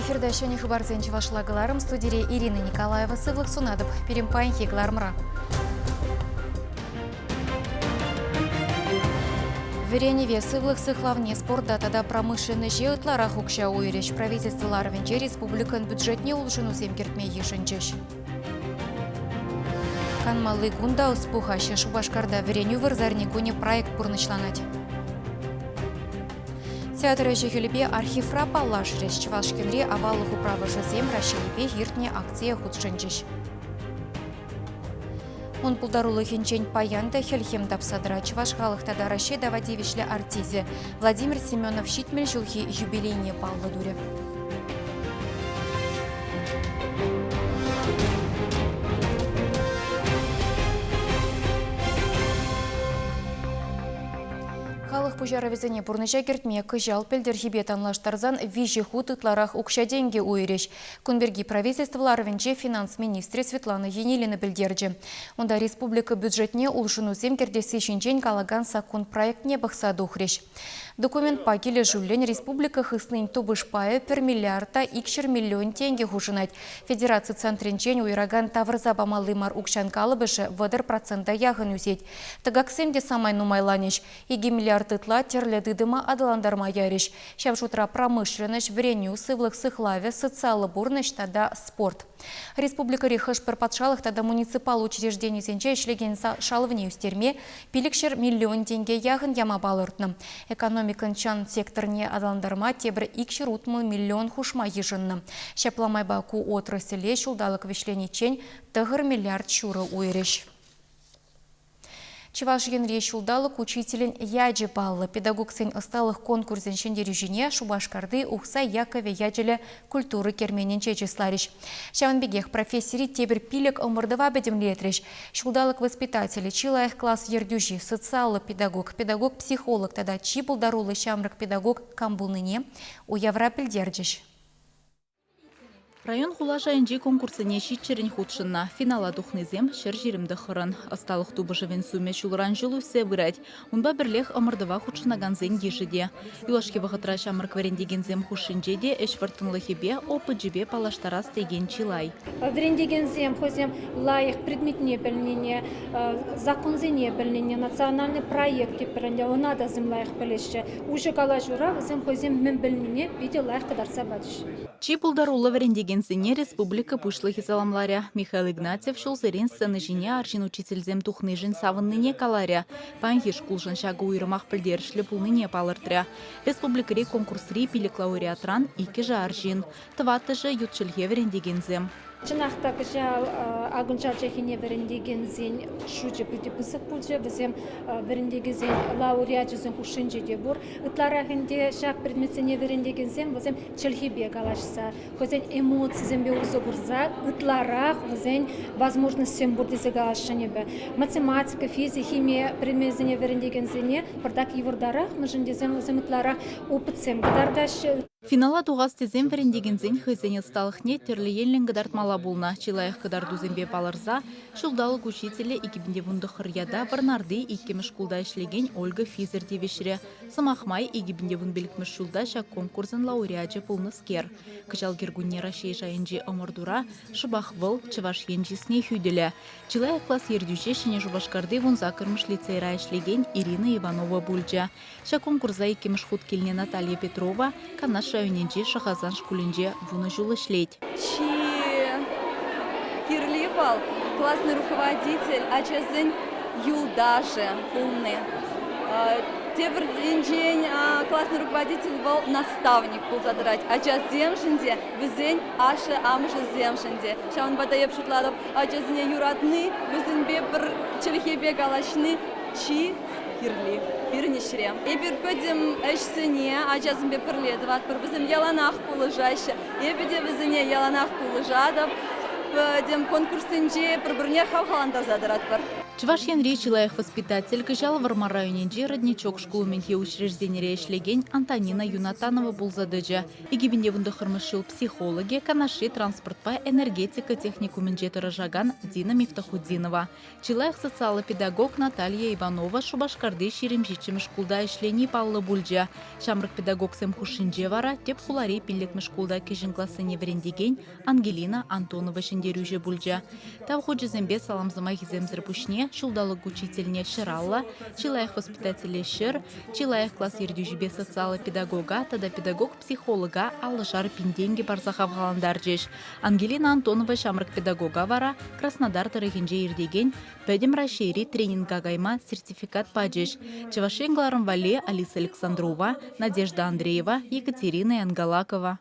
Эфирта ҫӗнӗ хыпарсен чӑвашла кӑларӑм студире Ирина Николаева сывлӑх сунатӑп. Пирӗн паянхи кӑларӑмра. Вӗренӗве, сывлӑх сыхлавне, спорта тата промышленноҫе ытларах укҫа уйӑрӗҫ. Правительство ларӑвӗнче республикӑн бюджетне улшӑнусем кӗртме йышӑнчӗҫ. Канмалли кун та ӑс пухаҫҫӗ. Шупашкарта вӗренӳ вырсарни кунӗ проект пурнӑҫланать. Театр ӗҫӗ-хӗлӗпе архивра паллашрӗҫ. Чӑваш Енри аваллӑх управӑшӗсем Раҫҫейӗпе иртнӗ акцие хутшӑнчӗҫ. Ун пултарулӑхӗнчен паян та хӗлхем тапса тӑрать чӑваш халӑх тата Раҫҫей тава тивӗҫлӗ артисчӗ Владимир Семенов 70 ҫулхи юбилейне паллӑ турӗ. Халӑх пуҫарӑвӗсене пурнӑҫа кӗртме кӑҫал пӗлтӗрхипе танлаштарсан виҫӗ хут ытларах укҫа-тенкӗ уйӑрӗҫ. Кун пирки правительство ларӑвӗнче финанс министрӗ Светлана Енилина пӗлтерчӗ. Унта республика бюджетне улшӑнусем кӗртесси ҫинчен калакан саккун проектне пӑхса тухрӗҫ. Документпа килӗшӳллӗн республика хыснин тупӑш пайӗ пӗр миллиард та 200 миллион тенкӗ хушӑнать. Федераци центрӗнчен уйӑракан тавӑрса памалли мар укҫан калӑпӑшӗ 30 процента яхӑн ӳсет. Тӑкаксем те самай нумайланӗҫ. 2 миллиард ытла тӗрлӗ тытӑма аталантарма ярӗҫ. Ҫав шутра промышленноҫ, вӗренӳ, сывлӑх сыхлавӗ, социаллӑ пурнӑҫ тата спорт. Республикӑри хӑш-пӗр патшалӑх тата муниципаллӑ учрежденисенче ӗҫлекен шалӑвне ӳстерме 500 миллион тенке яхӑн яма палӑртнӑ. Экономикӑн чӑн секторне аталантарма тепӗр 260 миллион хушма йышӑннӑ. Ҫапла майпа ку отрасле ҫулталӑк вӗҫлениччен 9 миллиард ҫурӑ уйӑрӗҫ. Чӑваш Енре ҫулталӑк учителӗн ячӗ паллӑ. Педагогсен ӑсталӑх конкурсӗн ҫӗнтерӳҫине Шупашкарти Ухсай Яковӗ ячӗллӗ культура керменӗнче чысларӗҫ. Ҫавӑн пекех профессири тепӗр пилӗк ӑмӑртӑва пӗтӗмлетрӗҫ. Ҫулталӑк воспитателӗ, чи лайӑх класс ертӳҫи, социаллӑ педагог, педагог-психолог тата чи пултаруллӑ ҫамрӑк педагог кам пулнине уявра пӗлтерчӗҫ. Район-хула шайӗнчи конкурссене ҫиччӗрӗн хутшӑннӑ. Финала тухнисем 129-ӑн. Ӑсталӑх тупӑшӑвӗн сумӗ ҫулран-ҫул ӳссе пырать. Унпа пӗрлех ӑмӑртӑва хутшӑнакансен йышӗ те. Юлашки вӑхӑтра ҫамрӑк вӗрентекенсем хушшинче те ӗҫ вӑрттӑнлӑхӗпе, опычӗпе паллаштарас текен чылай. Вӗрентекенсем хӑйсем лайӑх предметне пӗлнине, законсене пӗлнине, национальный проект тетпӗр ӗнтӗ, ӑна та вӗсем лайӑх пӗлеҫҫӗ. Уҫӑ калаҫура вӗсем хӑйсем мӗн пӗлнине питӗ лайӑх кӑтартса пачӗҫ. Чи пултаруллӑ вӗрентекенсене республика Пуҫлӑхӗ саламларӗ. Михаил Игнатьев ҫулсерен сцена ҫине арҫын учительсем тухнишӗн савӑннине каларӗ. Паянхи шкулшӑн ҫакӑ уйрӑмах пӗлтерӗшлӗ пулнине палӑртрӗ. Республикӑри конкурсри пилӗк лауреатран иккӗшӗ арҫын, тӑваттӑшӗ ют чӗлхе вӗрентекенсем. Чӑнах та кӑҫал акӑлчан чӗлхине вӗрентекенсен шучӗ питӗ пысӑк пулчӗ. Вӗсем вӗрентекенсен лауреачӗсен хушшинче те пур. Ытларах ӗнтӗ ҫак предметсене вӗрентекенсем вӗсем чӗлхепе калаҫса, хӑйсен эмоцисемпе усӑ курса ытларах вӗсен возможностьсем пур тесе каласшӑн эпӗ. Математика, физика, хими предмечӗсене вӗрентекенсене пӑртак йывӑртарах, мӗншӗн тесен вӗсем ытларах опытсем кӑтартаҫҫӗ. Финала тухас тесен вӗрентекенсен хӑйсен ӑсталӑхне тӗрлӗ енлӗн кӑтартмалла пулнӑ. Чи лайӑх кӑтартусемпе палӑрса ҫулталӑк учителӗ 2019 ята Вӑрнарти иккӗмӗш шкулта ӗҫлекен Ольга Физер тивӗҫрӗ. Сӑмах май, 2015 ҫулта ҫак конкурсӑн лауреачӗ пулнӑскер. Кӑҫал кӗркунне Раҫҫей шайӗнчи ӑмӑртура шӑпах вӑл Чӑваш Ен чысне хӳтӗлӗ. Чи лайӑх класс ертӳҫи Ҫӗнӗ Шупашкарти 18-мӗш лицейра ӗҫлекен Ирина Иванова пулчӗ. Ҫак конкурса иккӗмӗш хут килнӗ Наталья Петрова Канаш районӗнчи Шӑхасан шкулӗнче вунӑ ҫул ӗҫлет. Чи кирли вӑл классный руководитель ачасен юлташӗ пулни. Тепӗр енчен классный руководитель вӑл наставник пулса тӑрать. Ачасемшӗн те, вӗсен ашшӗ-амӑшӗсемшӗн те. Ҫавӑнпа та эп шутлатӑп, ачасене юратни, вӗсемпе пӗр чӗлхепе калаҫни чи кирли пирӗн ӗҫре. Эпир пӗтӗм ӗҫсене ачасемпе пӗрле тӑватпӑр, вӗсем яланах пулӑшаҫҫӗ. Эпӗ те вӗсене яланах пулӑшатӑп. Пӗтӗм конкурссенче пӗр-пӗрне хавхалантарса тӑратпӑр. Чӑваш Енри чи лайӑх воспитатель кӑҫал Вӑрмар районӗнчи Родничок шкул умӗнхи учрежденире ӗҫлекен Антонина Юнатанова пулса тӑчӗ. 2019 ҫул психологӗ, Канашри транспортпа энергетика техникумӗнче тӑрӑшакан Дина Мифтахутдинова. Чи лайӑх социаллӑ педагог Наталья Иванова Шупашкарти 27-мӗш шкулта ӗҫлени паллӑ пулчӗ. Ҫамрӑк педагогсем хушшинче вара тӗп хулари пиллӗкмӗш шкулта кӗҫӗн классене вӗрентекен Ангелина Антонова ҫӗнтерӳҫӗ пулчӗ. Тав хучӗсемпе салам сӑмахӗсемсӗр пуҫне ҫулталӑк учительне ҫӗралла, чи лайӑх воспитателе ҫӗр, чи лайӑх класс ертӳҫипе социаллӑ педагога тата педагог-психолога аллӑшар пин тенкӗ парса хавхалантарчӗҫ. Ангелина Антонова ҫамрӑк педагога вара Краснодар тӑрӑхӗнче иртекен Пӗтӗм Раҫҫейри тренинга кайма сертификат пачӗҫ. Чӑваш Ен кӑларӑм валли Алиса Александрова, Надежда Андреева, Екатерина Янгалакова.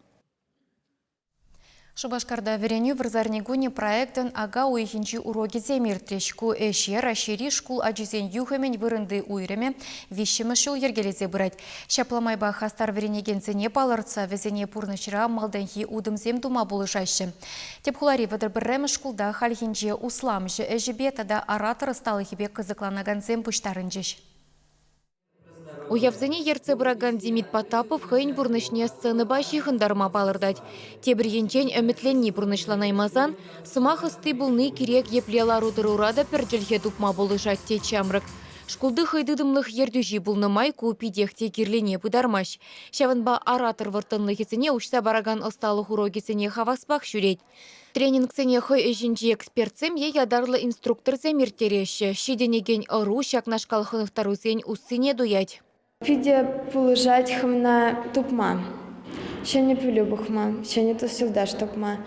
Шупашкарта вӗренӳ вырсарникунӗ проектӑн ака уйӑхӗнчи урокӗсем иртрӗҫ. Ку ӗҫе Раҫҫейри шкул ачисен юхӑмӗн вырӑнти уйрӑмӗ виҫҫӗмӗш ҫул йӗркелесе пырать. Ҫапла майпа хастар вӗренекенсене палӑртса вӗсене пурнӑҫра малтанхи утӑмсем тума пулӑшаҫҫӗ. Тӗп хулари 31-мӗш шкулта хальхинче усламҫӑ ӗҫӗпе тата оратор ӑсталӑхӗпе кӑсӑкланакансем пуҫтарӑнчӗҫ. Уявсене ертсе пыракан Демид Потапов хӑйӗн пурнӑҫне сценӑпа ҫыхӑнтарма палӑртать. Тепӗр енчен ӗмӗтленни пурнӑҫланаймасан сӑмах ӑсти пулни кирек епле лару-тӑрура та пӗр чӗлхе тупма пулӑшать тет ҫамрӑк. Шкулти хӑйтытӑмлӑх ертӳҫи пулнӑ май ку питех те кирлине пытармасть. Ҫавӑнпа оратор вӑрттӑнлӑхӗсене уҫса паракан ӑсталӑх урокӗсене хаваспах ҫӳрет. Тренингсене хӑй ӗҫӗнчи экспертсем е ятарлӑ инструкторсем ирттереҫҫӗ. Ҫитӗнекен ӑру ҫакнашкал хӑнӑхтарусен уссине туять. Питӗ пулӑшать хӑвна тупма, ҫӗнӗ пӗлӳ пухма, ҫӗнӗ тус-юлташ тупма,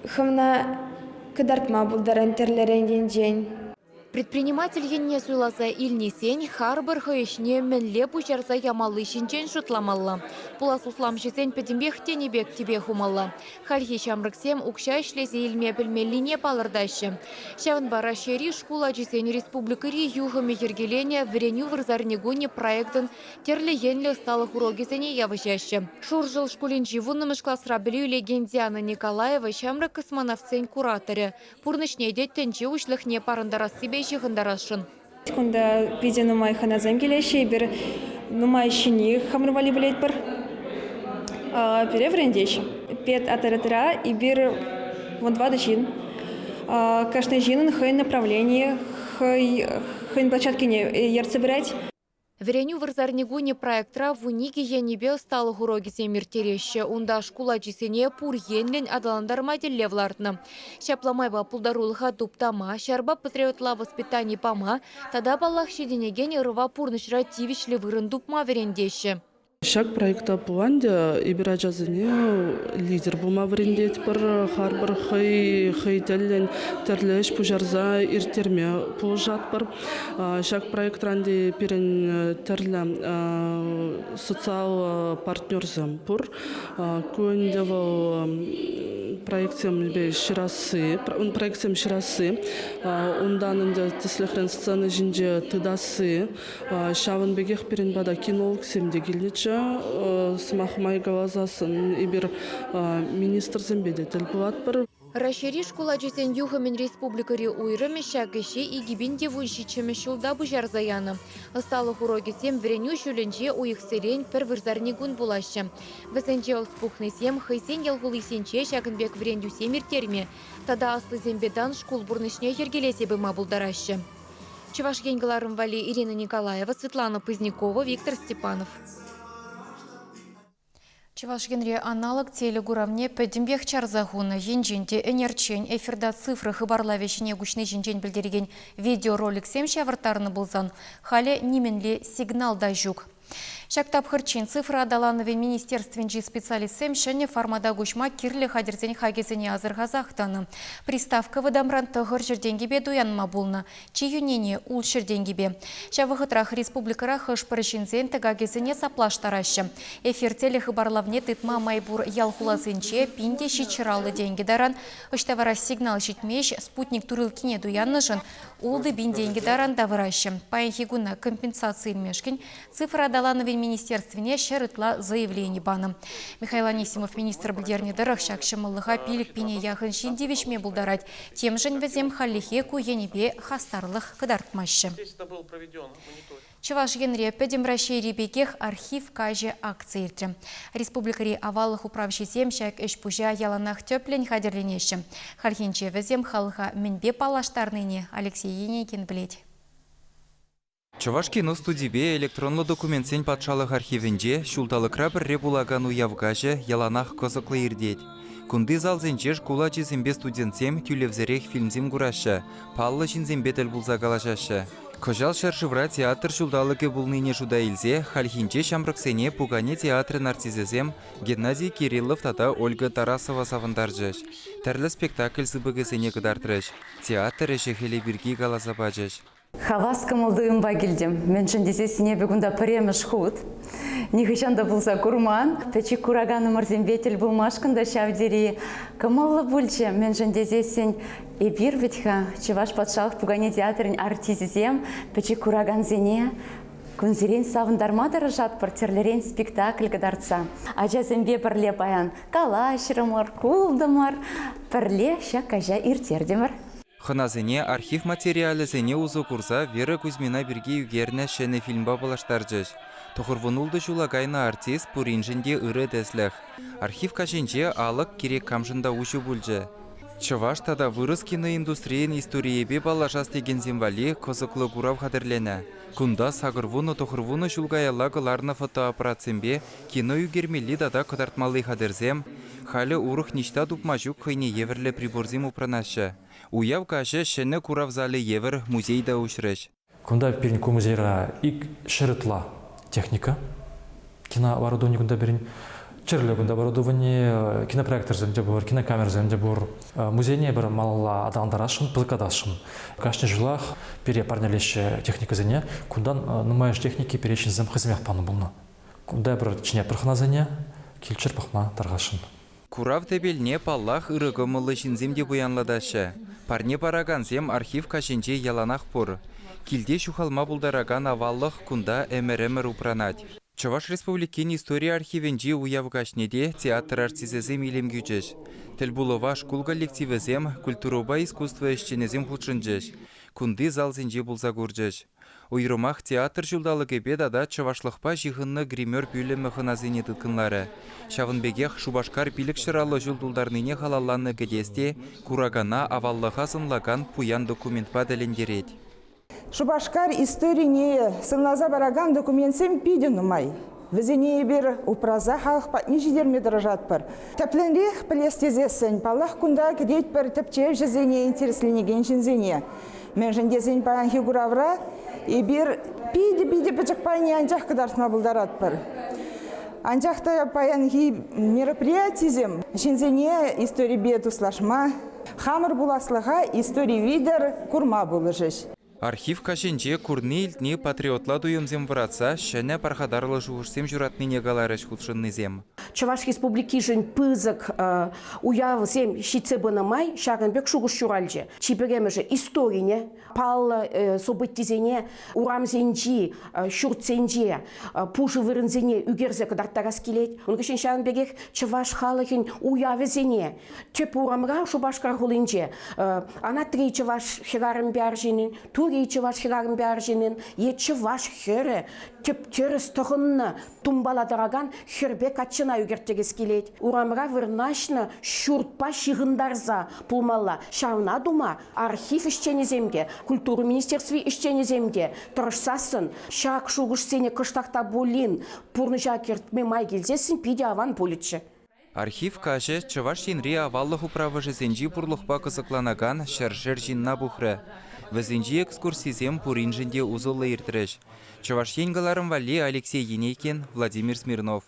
хӑвна кӑтартма пултаран тӗрлӗрен енчен. Предприниматель енне суйласа илнисен харпӑр хӑй ӗҫне мӗнле пуҫарса ямалли ҫинчен шутламалла. Пулас усламҫӑсен пӗтӗмпех тенӗ пек тӗпе хумалла. Хальхи ҫамрӑксем укҫа ӗҫлесе илме пӗлмеллине палӑртаҫҫӗ. Ҫавӑнпа Раҫҫейри шкул ачисен республикӑри юхӑмӗ йӗркеленӗ Вӗренӳ вырсарникунӗ проектӑн тӗрлӗ енлӗ ӑсталӑх урокӗсене явӑҫаҫҫӗ. Шуршӑл шкулӗнчи вуннӑмӗш класра пӗлӳ илекен Диана Николаева ҫамрӑк космонавтсен кураторӗ. Пурнӑҫне те тӗнче уҫлӑхне парӑнтарассипе ҫыхӑнтарасшӑн. Кунта питӗ нумай хӑнасем килеҫҫӗ. Эпир нумай ҫӗнни хамӑр валли пӗлетпӗр. Пире вӗрентеҫҫӗ. Педотрядра эпир 14 ҫын. Кашни ҫыннӑн хӑйӗн направленийӗ, хӑйӗн площадкине ертсе пырать. Вӗренӳ вырсарникунӗ проектра 12 енӗпе ӑсталӑх урокӗсем ирттереҫҫӗ. Унта шкул ачисене пур енлӗн аталантарма тӗллев лартнӑ. Ҫапла майпа пултарулӑха туптама, ҫарпа патриотла воспитани пама тата, паллах, ҫитӗнекен ӑрӑва пурнӑҫра тивӗҫлӗ вырӑн тупма вӗрентеҫҫӗ. Ҫак проекта пула ӗнтӗ эпир ачасене лидер пулма вӗрентетпӗр, харпӑр хӑй хӑй тӗллӗн тӗрлӗ ӗҫ пуҫарса ирттерме пулӑшатпӑр. Ҫак проектран те пирӗн тӗрлӗ социаллӑ партнерсем пур. Ку ӗнтӗ вӑл проектсемпе ҫырасси, проектсем ҫырасси, унтан ӗнтӗ тӗслӗхрен сцена ҫинче тытасси. Ҫавӑн пекех пирӗн пата кинологсем те килнӗччӗ. Сӑмах май каласассӑн эпир министрсемпе те тӗл пулатпӑр. Раҫҫейри шкул ачисен юхӑмӗн республикӑри уйрӑмӗ ҫак ӗҫе 2017-мӗш ҫулта пуҫарса янӑ. Ӑсталӑх урокӗсем вӗренӳ ҫулӗнче уйӑхсерен пӗр вырсарникун пулаҫҫӗ. Вӗсенче ӑс пухнисем хӑйсен ял хулисенче ҫакӑн пек вӗрентӳсем ирттерме тата аслисемпе тан шкул пурнӑҫне йӗркелесе пыма пултараҫҫӗ. Чӑваш Ен кӑларӑм валли Ирина Николаева, Светлана Позднякова, Виктор Степанов. Чӑваш Енре аналог телекуравне пӗтӗмпех чарса хунӑ. Енчен те ӗнерччен эфирта цифра хыпарлавӗ ҫине куҫни ҫинчен пӗлтерекен видеороликсем ҫавӑрттарнӑ пулсан, халӗ нимӗнле сигнал та ҫук. Ҫак тапхӑрччен цифра аталанӑвӗн министерствинчи специалистсем ҫӗнӗ формата куҫма кирлӗ хатӗрсен хакӗсене асӑрхасах тӑнӑ. Приставка вӑтамран 900 тенкӗпе туянма пулнӑ. Чи йӳннине 600 тенкӗпе. Ҫав вӑхӑтрах республикӑра хӑш-пӗр ҫынсен тӑкакӗсене саплаштараҫҫӗ. Эфир телехыпарлавне тытма май пур ял-хуласенче 1750 тенкӗ таран, ӑҫта вара сигнал ҫитмест, спутник турилккине туяннӑшӑн 6000 тенкӗ таран тавӑраҫҫӗ. Паянхи куна компенсаци илмешкӗн цифра аталанӑвӗн экологин министерствине 100 ытла заявлени панӑ. Михаил Анисимов министр пӗлтернӗ тӑрӑх, ҫак ҫӑмӑллӑха 5 пине яхӑн ҫын тивӗҫме пултарать. Темшӗн вӗсем хальлӗхе ку енӗпе хастарлӑх кӑтартмаҫҫӗ. Чӑваш Енре Пӗтӗм Раҫҫейри пекех архив каҫӗ акци иртрӗ. Республикӑри аваллӑх управҫисем ҫак ӗҫ-пуҫа яланах тӗплӗн хатӗрленеҫҫӗ. Хальхинче вӗсем халӑха мӗнпе паллаштарнине Алексей Енейкин пӗлет. Чӑваш кино студипе электронлӑ документсен патшалӑх архивӗнче ҫулталӑкра пӗрре пулакан уяв каҫӗ яланах кӑсӑклӑ иртет. Кунти залсенче шкул ачисемпе студентсем тӳлевсӗрех фильмсем кураҫҫӗ, паллӑ ҫынсемпе тӗл пулса калаҫаҫҫӗ. Кӑҫал ҫӗршывра театр ҫулталӑкӗ пулнине шута илсе хальхинче ҫамрӑксене пукане театрӗн артисчӗсем Геннадий Кириллов тата Ольга Тарасова савӑнтарчӗҫ, тӗрлӗ спектакль сыпӑкӗсене кӑтартрӗҫ, театр ӗҫӗ-хӗлӗ пирки каласа пачӗҫ. Хавас кӑмӑл-туйӑмпа килтӗм. Мӗншӗн тесессӗн эпӗ кунта пӗрремӗш хут. Нихӑҫан та пулса курман. Пӗчӗк кураканӑмӑрсемпе тӗл пулмашкӑн та ҫав тери кӑмӑллӑ пулчӗ. Мӗншӗн тесессӗн эпир вӗт-ха Чӑваш патшалӑх пукане театрӗн артисчӗсем пӗчӗк куракансене кунсерен савӑнтарма тӑрӑшатпӑр тӗрлӗрен спектакль кӑтартса. Ачасемпе пӗрле паян калаҫрӑмӑр, култӑмӑр, пӗрле ҫак каҫа ирттертӗмӗр. Хӑнасене архив материалӗсене усӑ курса Вера Кузьмина пирки ӳкернӗ ҫӗнӗ фильмпа паллаштарчӗҫ. 96 ҫула кайнӑ артист пуриншӗн те ырӑ тӗслӗх. Архив каҫӗнче алӑк кирек камшӑн та уҫӑ пулчӗ. Чӑваш тата вырӑс киноиндустрийӗн историйӗпе паллашас текенсем валли кӑсӑклӑ курав хатӗрленӗ. Кунта 80-90 ҫул каялла кӑларнӑ фотоаппаратсемпе кино ӳкермелли тата кӑтартмалли хатӗрсем, халӗ урӑх ниҫта тупма ҫук хӑйне евӗрлӗ приборсем упранаҫҫӗ. Уяв каҫӗ ҫӗнӗ курав залӗ евӗр музей та уҫрӗҫ. Кунта пирӗн ку музейра ик ҫӗр ытла техника. Кинооборудовани кунта пирӗн тӗрлӗ кунта оборудовани, кинопроекторсем те пур, кинокамерӑсем те пур. Музейне пӗр малалла аталантарасшӑн, пысӑклатасшӑн. Кашни ҫулах пире парнелеҫҫӗ техникӑсене. Кунтан нумайӑш техники пире ҫынсем хӑйсемех панӑ пулнӑ. Кунта пӗр чӗнетпӗр хӑнасене, килччӗр пӑхма тархасшӑн. Курав тӗпелне, паллах, ырӑ кӑмӑллӑ ҫынсем те пуянлатаҫҫӗ. Парне паракансем архив каҫӗнче яланах пур. Килте ҫухалма пултаракан аваллӑх кунта ӗмӗр-ӗмӗр упранать. Чӑваш Республикин истори архивӗнчи уяв каҫне те театр артисчӗсем илем кӳчӗҫ. Тӗлпулӑва шкул коллективӗсем, культурӑпа искусство ӗҫченӗсем хутшӑнчӗҫ, кунти залсенче пулса курчӗҫ. Уйрӑмах театр ҫулталӑкӗпе тата чӑвашлӑхпа ҫыхӑннӑ гример пӳлӗмӗ хӑнасене тыткӑнларӗ. Ҫавӑн пекех Шупашкар 550 ҫул тултарнине халалланӑ кӗтес те куракана аваллӑха сӑнлакан пуян документпа тӗлӗнтерет. Шупашкар историне сӑнласа паракан документсем питӗ нумай. Вӗсене эпир упраса халӑх патне ҫитерме тӑрӑшатпӑр. Тӗплӗнрех пӗлес тесессӗн, паллах, кунта кӗтетпӗр тӗпчевҫӗсене, интересленекен ҫынсене. Мӗншӗн тесен паянхи куравра эпир питӗ-питӗ пӗчӗк пайне анчах кӑтартма пултаратпӑр. Анчах та паянхи мероприятисем ҫынсене историпе туслашма, хамӑр пуласлӑха истори витӗр курма пулӑшӗҫ. Архив каҫӗнче курни-илтни патриотла туйӑмсем вӑратса ҫӗнӗ пархатарлӑ шухӑшсем ҫуратнине каларӗҫ хутшӑннисем. Чӑваш Республикишӗн пысӑк уявсем ҫитсе пынӑ май ҫакӑн пек шухӑш ҫуралчӗ. Чи пӗрремӗшӗ историне, паллӑ событисене урамсенчи, ҫуртсенче пушӑ вырӑнсене ӳкерсе кӑтарттарас килет. Ун хыҫҫӑн ҫавӑн пекех чӑваш халӑхӗн уявӗсене тӗп урамра Шупашкар хулинче анатри чӑваш хӗрарӑмпе арҫынӗн, тури чӑваш хӗрарӑмпе арҫынӗн е чӑваш хӗрӗ тӗп-тӗрӗс тӑхӑннӑ тумпала тӑракан хӗрпе каччӑна ӳкерттерес килет. Урамра вырнаҫнӑ ҫуртпа ҫыхӑнтарса пулмалла. Ҫавна тума архив ӗҫченӗсем те, культура министерстви ӗҫченӗсем те тӑрӑшсассӑн ҫак шухӑшсене кӑштах та пулин пурнӑҫа кӗртме май килсессӗн питӗ аван пулӗччӗ. Архив каҫӗ Чӑваш Енри аваллӑх управӑшӗсенчи пурлӑхпа кӑсӑкланакан ҫӗршер ҫынна пухрӗ. Вӗсенчи экскурсисем пуриншӗн те усӑллӑ иртрӗҫ. Чӑваш Ен кӑларӑм валли Алексей Енейкин, Владимир Смирнов.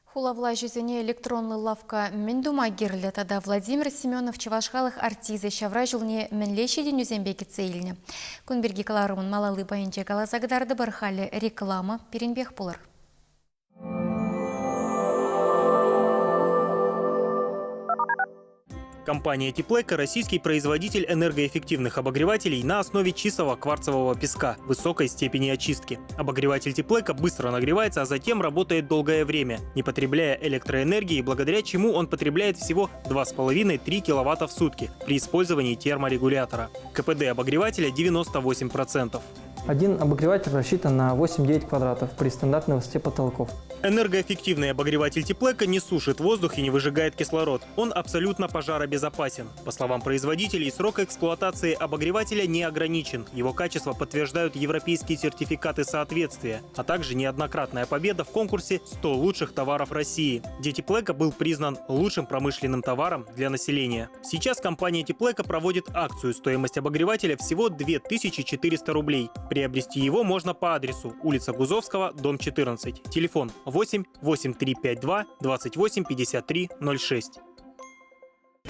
Хула влаҫӗсене электронлӑ лавкка мӗн тума кирлӗ тата Владимир Семенов чӑваш халӑх артисчӗ ҫавра ҫулне мӗнле ҫитӗнӳсемпе кӗтсе илнӗ? Кун пирки кӑларӑмӑн малалли пайӗнче каласа кӑтартӑпӑр. Халӗ реклама пирӗнпех пулӑр. Компания «Теплэко» – российский производитель энергоэффективных обогревателей на основе чистого кварцевого песка высокой степени очистки. Обогреватель «Теплэко» быстро нагревается, а затем работает долгое время, не потребляя электроэнергии, благодаря чему он потребляет всего 2,5-3 киловатта в сутки при использовании терморегулятора. КПД обогревателя 98%. Один обогреватель рассчитан на 8-9 квадратов при стандартной высоте потолков. Энергоэффективный обогреватель Теплэко не сушит воздух и не выжигает кислород. Он абсолютно пожаробезопасен. По словам производителей, срок эксплуатации обогревателя не ограничен. Его качество подтверждают европейские сертификаты соответствия, а также неоднократная победа в конкурсе «100 лучших товаров России», где Теплэко был признан лучшим промышленным товаром для населения. Сейчас компания Теплэко проводит акцию. Стоимость обогревателя всего 2400 рублей. Приобрести его можно по адресу улица Гузовского, дом 14. Телефон 8 8352 28 53 06.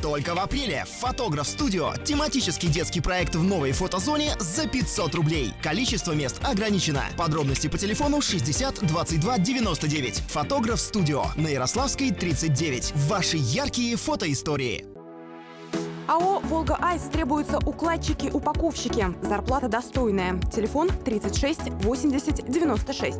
Только в апреле «Фотограф Студио» – тематический детский проект в новой фотозоне за 500 рублей. Количество мест ограничено. Подробности по телефону 60 22 99. «Фотограф Студио» на Ярославской, 39. Ваши яркие фотоистории. АО «Волга Айс» требуются укладчики-упаковщики. Зарплата достойная. Телефон 36 80 96.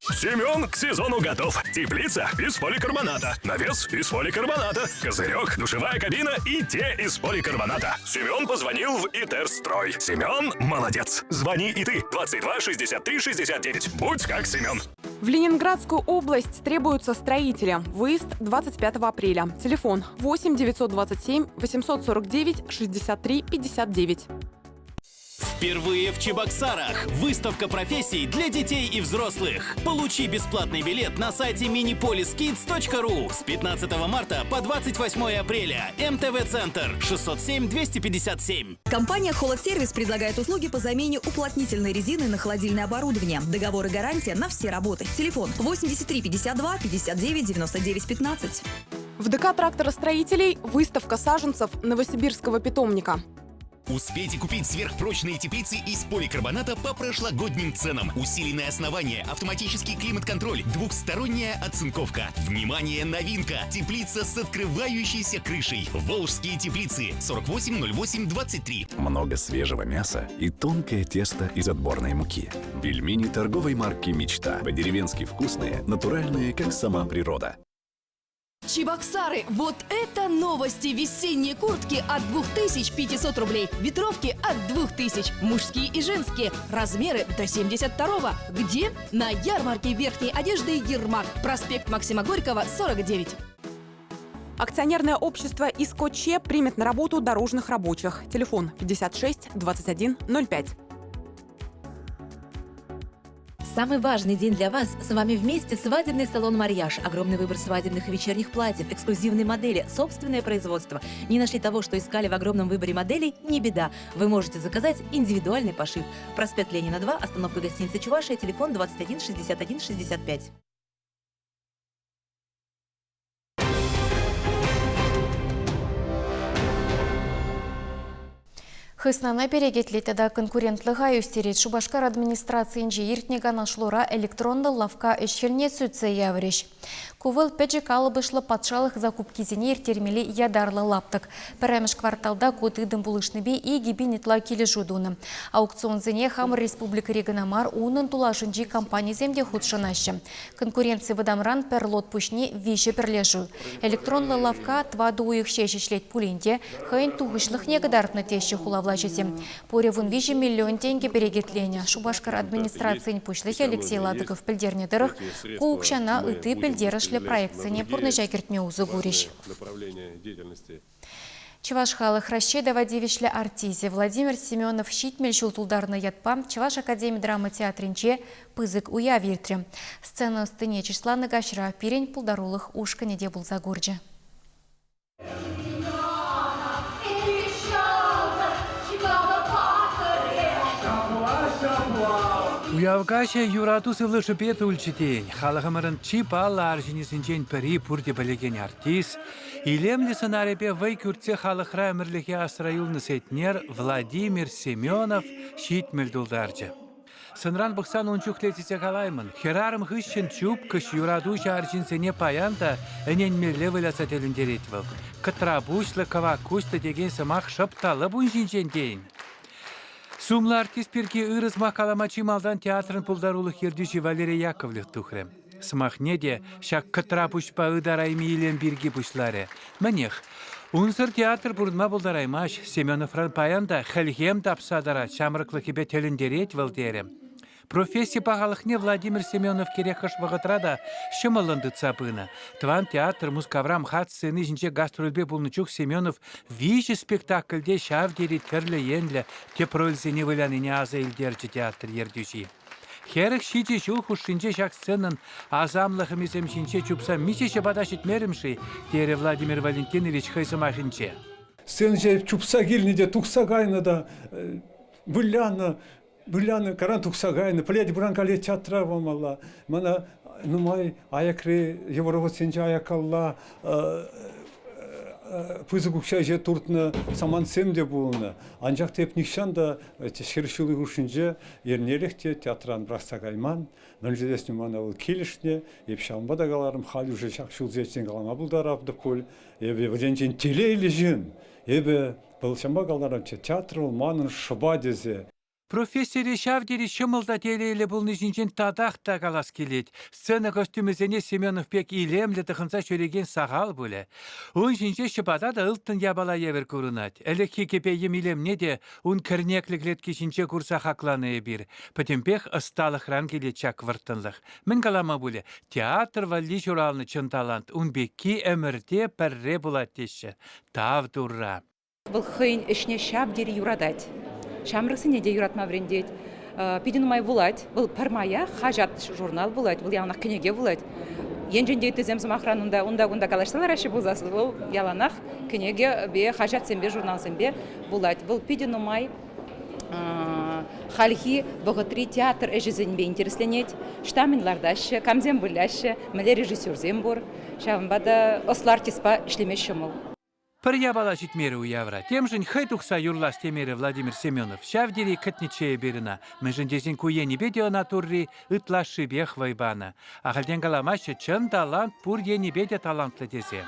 Семен к сезону готов. Теплица из поликарбоната. Навес из поликарбоната. Козырек, душевая кабина и те из поликарбоната. Семен позвонил в Итерстрой. Семен молодец. Звони и ты. 22 63 69. Будь как Семен. В Ленинградскую область требуются строители. Выезд 25 апреля. Телефон 8 927 849 63 59. Впервые в Чебоксарах выставка профессий для детей и взрослых. Получи бесплатный билет на сайте minipoliskids.ru с 15 марта по 28 апреля. МТВ-центр 607 257. Компания «Холодсервис» предлагает услуги по замене уплотнительной резины на холодильное оборудование. Договор и гарантия на все работы. Телефон 83 52 59 99 15. В ДК тракторостроителей выставка саженцев новосибирского питомника. Успейте купить сверхпрочные теплицы из поликарбоната по прошлогодним ценам. Усиленное основание, автоматический климат-контроль, двухсторонняя оцинковка. Внимание, новинка! Теплица с открывающейся крышей. Волжские теплицы 480823. Много свежего мяса и тонкое тесто из отборной муки. Пельмени торговой марки «Мечта». По-деревенски вкусные, натуральные, как сама природа. Чебоксары, вот это новости! Весенние куртки от 2500 рублей, ветровки от 2000, мужские и женские, размеры до 72-го. Где? На ярмарке верхней одежды «Ермак», проспект Максима Горького, 49. Акционерное общество «Иско-Че» примет на работу дорожных рабочих. Телефон 56 21 05. Самый важный день для вас. С вами вместе свадебный салон «Марьяж». Огромный выбор свадебных и вечерних платьев, эксклюзивные модели, собственное производство. Не нашли того, что искали в огромном выборе моделей? Не беда. Вы можете заказать индивидуальный пошив. Проспект Ленина, 2, остановка гостиницы «Чувашия», телефон 21 61 65. Хыснана перекетлет тата конкурентлӑха ӳстерет. Шупашкар администрацийӗнче иртнӗ канашлура электронлӑ лавкка ӗҫ-хӗлне сӳтсе яврӗҫ. Ку вӑл пӗчӗк калӑпӑшлӑ патшалӑх закупкисене ирттермелли ятарлӑ лаптӑк. Пӗрремӗш кварталта ку тытӑм пулӑшнипе 2000 ытла килӗшӳ тунӑ. Аукционсене хамӑр республикӑри кӑна мар, унӑн тулашӗнчи компанисем те хутшӑнаҫҫӗ. Конкуренци вӑтамран пӗр лот пуҫне виҫӗ пӗрлешӳ. Электронлӑ лавкка тӑватӑ уйӑх ҫеҫ ӗҫлет пулин те хӑйӗн тухӑҫлӑхне кӑтартнӑ теҫҫӗ хула влаҫӗсем. Пурӗ 13 миллион тенкӗ перекетленӗ. Шупашкар администрацийӗн пуҫлӑхӗ Алексей Ладыков пӗлтернӗ тӑрӑх, ку укҫана ытти пӗлтерӗшлӗ проектсене пурнӑҫа кӗртме усӑ курӗҫ. Чӑваш халӑх Раҫҫей тава тивӗҫлӗ артисчӗ Владимир Семенов 70 ҫул тултарнӑ ятпа Чӑваш академи драма театрӗнче пысӑк уяв иртрӗ. Сцена ӑстине чысланӑ каҫра пирӗн пултарулӑх ушкӑнӗ те пулса курчӗ. Уяв каҫӗ юрату сывлӑшӗпе тулчӗ тейӗн. Халӑхӑмӑрӑн чи паллӑ арҫынӗсенчен пӗри пурте пӗлекен артист, Илемлӗ сӑнарӗпе вӑй кӳртсе халӑхра ӗмӗрлӗхе асра юлнӑ Сетнер Владимир Семенов 70 тултарчӗ. Сӑнран пӑхсан ун чухлӗ тесе калаймӑн. Хӗрарӑм хыҫҫӑн чупкӑҫ юратуҫӑ арҫынсене паян та ӗненмелле выляса тӗлӗнтерет вӑл. Кӑтра пуҫлӑ, кӑвак куҫлӑ текен сӑмах шӑп та лӑп ун ҫинчен тейӗн. Сумлӑ артист пирки ырӑ сӑмах калама чи малтан театрӑн пултарулӑх ертӳҫи Валерий Яковлев тухрӗ. Сӑмахне те ҫак кӑтра пуҫпа ытарайми илем пирки пуҫларӗ. Мӗнех, унсӑр театр пурӑнма пултараймасть, Семеновран паян та хӗлхем тапса тӑрать, ҫамрӑклӑхӗпе тӗлӗнтерет вӑл терӗ. Професси пахалӑхне Владимир Семенов кирек хӑш вӑхӑтра та ҫӑмӑллӑн тытса пынӑ. Тӑван театр Мускавра МХАТ сцени ҫинче гастрольпе пулнӑ чух Семенов виҫӗ спектакльте ҫав тери тӗрлӗ енлӗ тӗп рольсене вылянине аса илтерчӗ театр ертӳҫи. 47 ҫул хушшинче ҫак сценӑн асамлӑ хӑмисем ҫинче чупса миҫе ҫӑпата ҫитмерӗм-ши, терӗ Владимир Валентинович хӑй сӑмахӗнче. Сцена ҫине чупса килнӗ те тухса кайнӑ та вылянӑ, вылянӑ, каран тухса кайнӑ. Пӗлетӗп, ыран каллех театра памалла. Мана нумай аякри Европӑсенче аяккалла пысӑк укҫа ӗҫе туртнӑ самантсем те пулнӑ. Анчах та эп нихҫан та 40 ҫул хушшинче эрнелӗх те театран пӑрахса кайман. Мӗншӗн тесен мана вӑл килӗшнӗ. Эп ҫавӑнпа та каларӑм, халь уже ҫак ҫулсенчен калама пултаратӑп пуль. Эпӗ вӗсенчен телейлӗ ҫын. Эпӗ вӑл ҫавӑнпа каларӑмччӗ, театр вӑл манӑн шӑпа тесе. Профессире ҫав тери ҫӑмӑл та телейлӗ пулни ҫинчен татах та калас килет. Сцена костюмӗсене Семенов пек илемлӗ тӑхӑнса ҫӳрекен сахал пулӗ. Ун ҫинче ҫӑпата та ылтӑн япала евӗр курӑнать. Ӗлӗкхи кӗпе-йӗм илемне те ун кӗрнеклӗ клетки ҫинче курса хакланӑ эпир. Пӗтӗмпех ӑсталӑхран килет ҫак вӑрттӑнлӑх. Мӗн калама пулӗ, театр валли ҫуралнӑ чӑн талант ун пекки ӗмӗрте пӗрре пулать теҫҫӗ. Тав Турра! Вӑл хӑйӗн ӗҫне ҫав тери юратать. Ҫамрӑксене те юратма вӗрентет. Питӗ нумай вулать. Вӑл пӗрмаях хаҫат-журнал вулать, вӑл яланах кӗнеке вулать. Енчен те ыттисем, сӑмахран, унта унта-кунта калаҫса лараҫҫӗ пулсассӑн, вӑл яланах кӗнекепе, хаҫатсемпе, журналсемпе вулать. Вӑл питӗ нумай хальхи вӑхӑтри театр ӗҫӗсемпе интересленет. Ӑҫта мӗн лартаҫҫӗ, камсем выляҫҫӗ, мӗнле режиссерсем пур. Ҫавӑнпа та ӑслӑ артистпа ӗҫлеме ҫӑмӑл. Пӗр япала ҫитмерӗ уявра. Темшӗн хӑй тухса юрлас темерӗ Владимир Семенов. Ҫав тери кӗтнӗччӗ эпир ӑна. Мӗншӗн тесен ку енӗпе те ӑна Турри ытлашшипех вӑй панӑ. Ахальтен каламаҫҫӗ, чӑн талант пур енӗпе те талантлӑ тесе.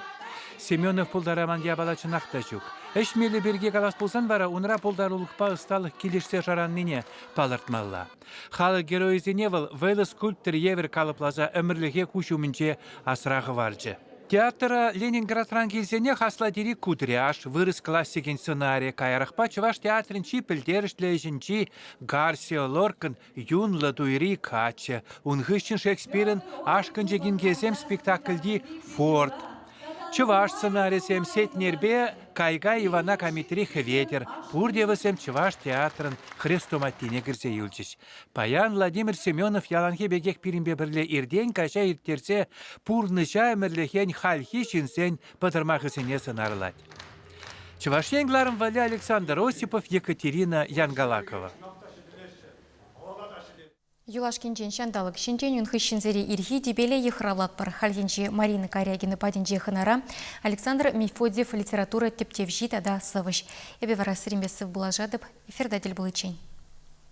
Семенов пултараман япала чӑнах та ҫук. Ӗҫ мелӗ пирки калас пулсан вара унра пултарулӑхпа ӑсталӑх килӗшсе шӑраннине палӑртмалла. Халӑх геройӗсене вӑл вӑйлӑ скульптор евӗр калӑпласа ӗмӗрлӗхе куҫ умӗнче асра хӑварчӗ. Театра Ленинградран килсенех аслатири Кудряш, вырӑс классикӗн сӑнарӗ, каярахпа Чӑваш театрӗн чи пӗлтерӗшлӗ ӗҫӗнчи Гарсио Лоркӑн Юнлӑ туйри каччӑ, ун хыҫҫӑн Шекспирӑн Ашкӑнчӑк инкесем спектакльти Форд, Чӑваш сӑнарӗсем Сетнерпе Кайка Ивана камитри Хӗветӗр, пурте вӗсем Чӑваш театрӗн хрестоматине кӗрсе юлчӗҫ. Паян Владимир Семенов яланхи пекех пирӗнпе пӗрле иртен-каҫа ирттерсе пурнӑҫа ӗмӗрлӗхен хальхи ҫынсен пӑтӑрмахӗсене сӑнарлать. Чӑваш Ен кӑларӑм валли Александр Осипов, Екатерина Янгалакова. Юлашкинчен ҫанталӑк ҫинчен ун хыҫҫӑн сире ирхи тӗпеле йыхравлатпӑр. Хальхинче Марина Карягина патӗнче хӑнара Александр Мефодьев литература тӗпчевҫи тата сӑвӑҫ. Эпӗ вара сирӗнпе сывпуллашатӑп. Эфирта тӗл пуличчен.